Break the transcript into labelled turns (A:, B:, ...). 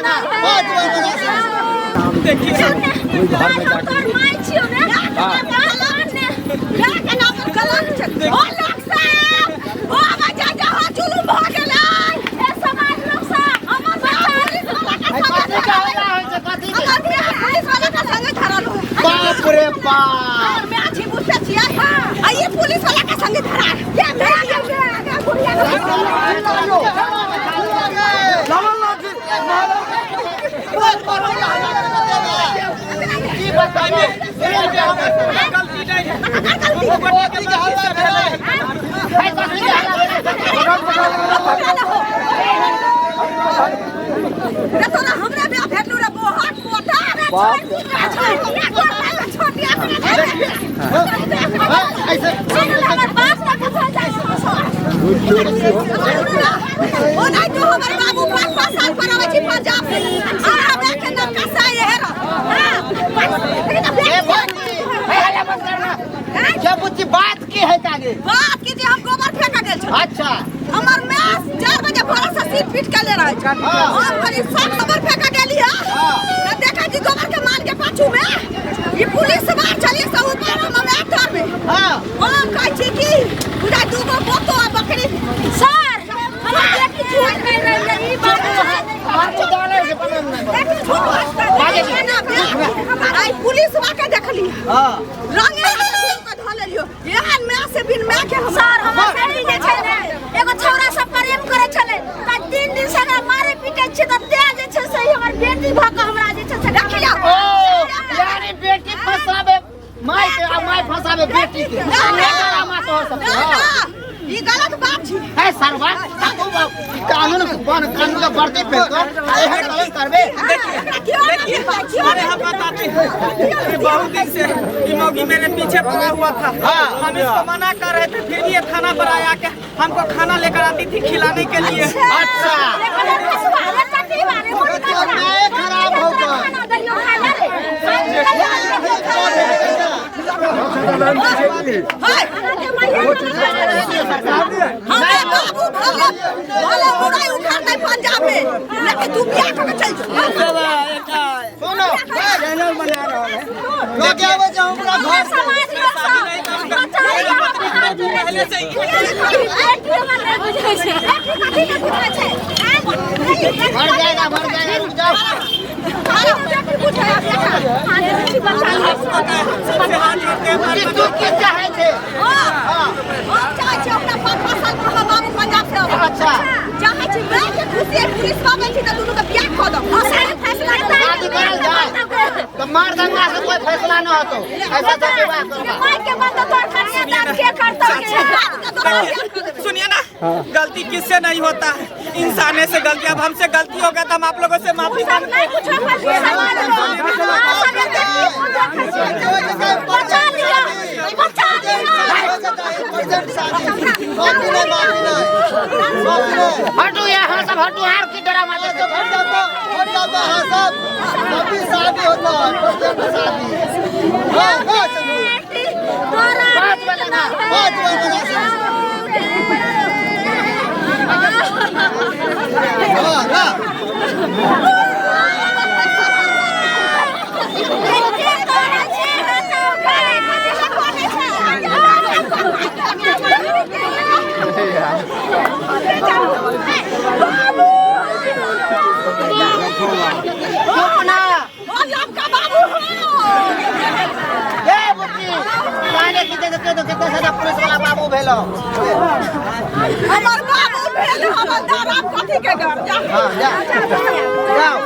A: ना 5 बार मना
B: देखिए
C: घर में जाके
D: तोर माय छियो ने
C: हाँ।
D: के नाम पर कलंक छै ओ लोक सब ओ बच्चा जहाँ जुलुम भऽ गेलै ए समाज लोक सब हमर बच्चा पुलिस वाला के संगे
A: कथी के हल्ला होइ छै कथी के
D: हमर बियाह पुलिस वाला के संगे धरल हो
A: बाप रे बाप
D: हमर माय छी बुझते छियै आ ई पुलिस वाला के संगे धरा के धरा के बुढ़िया
A: की बताबू
B: गलती नहीं है वो बच्चे के गलती से भेलै
A: है कथी के हल्ला भेलै?
D: रे तोरा हमरा बियाह भेटलू रे बोहत मोटा रे छोट
A: ऐसे
D: हमर बाप रखे भऽ जाइ ओ नहीं तो हमर बाबू 5 5 साल पर आबै छी पंजाब से आ हमरा के नाम कसाई है रे हां
A: ए बच्ची है हल्ला मत करना क्या बुच्ची बात की है कागे
D: बात की जे हम गोबर फेंक गेल छी
A: अच्छा
D: हमर माय 4 बजे भोरे से सीट पीट के ले रहे छै
A: हाँ।
D: हम खाली सब गोबर फेंक गेली है
A: हाँ।
D: त देखै छी गोबर के माल के पाछू में ई पुलिस बार चलिए सब ऊपर हम माय तर में
A: हाँ
D: हम कहै छी कि पूरा दूगो बोतो आ बकरी सर हमर बेटी झूठ कहि रहल है ई बात
A: बाबू डाले से पलंग नहीं
D: बेटी झूठ बाजतै ना आई पुलिस बा के देखली
A: हाँ
D: रंगे हाथ के धऽ लेलियो एहन माय से बिन माय के हम
E: सर हमर बेटी जे छै ने एगो छौड़ा से प्रेम करे छलै तऽ 3 दिन से एकरा मारे पीटे छै तऽ तें जे छै से हमर बेटी भऽ कऽ हमरा जे छै से
D: देखियौ
A: ओ यानी बेटी फंसाबे माय के आ माय फंसाबे बेटी के
D: ना, ना।
A: ये ड्रामा तो हो
D: ना
A: सकता है
D: ना ई गलत बात छी
A: है सरवा तू कानून बन कानून के वर्दी पहन कर एहन गलत करबे
D: एकरा क्यों ना
B: देखिए
D: मिलतै? क्यों
B: अरे हम बताते हैं अरे बहुत दिन से ये मौगी मेरे पीछे पड़ा हुआ था
A: हाँ।
B: हम इसको मना कर रहे थे फिर भी ये थाना पर आया के हमको खाना लेकर आती थी खिलाने के लिए
A: अच्छा
E: अन्याय
A: खराब हो गया।
E: खाना दलियो खाना रे
D: हाय हमरा बाबू भले भले मुरई उखाड़तै पंजाब में लेकिन तू बियाह कऽ के चलि जो
A: सुनो
C: चैनल बना रहल है
A: लोग आवे जे हमरा घर से
E: समाज लोक सब बचा लिअ हमरा हाथ जोड़ै
B: पहले से ही
E: बेटी हमर नहि बुझै छै
D: बेटी कथी नहि बुझै छै आँय?
A: भर जाएगा भर जाएगा रुक जाओ
D: अरे बेटी बुझै आब देखा।
E: बचा लिअ
B: सबसे हाथ जोड़ते हैं
A: बुच्ची तू की चाहे छे
D: हाँ, हम चाहै छी अपना 5 5 साल पर हमर बाबू पंजाब से आबै।
A: अच्छा।
D: चाहै छी माय के खुशी है पुलिस बाबे छी तऽ दुनू के बियाह कऽ दो
E: फैसला
A: शादी करल जाए तो मार दंगा से कोई फैसला न होतो ऐसा तो विवाह करबा
E: माइक के बंद तोर कन्यादान के करतौ के
B: सुनिए ना गलती किससे नहीं होता है इंसाने से गलती अब हमसे गलती हो गया तो हम आप लोगों से माफी
E: सब
B: मांगते
E: नहीं
B: हैं
E: कुछो फैसला समाज लोक बचा लिअ बचा लिअ
F: माफी नहीं माफी नहीं माफी नहीं
A: हटू यहाँ सब हटू हार की ड्रामा देखो
F: हट जाता हट जाता हाँ सब अभी शादी होता है प्रेजेंट शादी हाँ हाँ चंदू
E: तोरा
A: 5 बजे ना
F: 5 बार मना हाँ हाँ
A: चुप ना
D: ओ लमका बाबू हो
A: ए बुच्ची काने की दे दे तो कितना सारा पुलिस वाला बाबू भेलो
D: हमर बाबू भेल हमर दादा कथी के घर जा
A: हाँ जा जाओ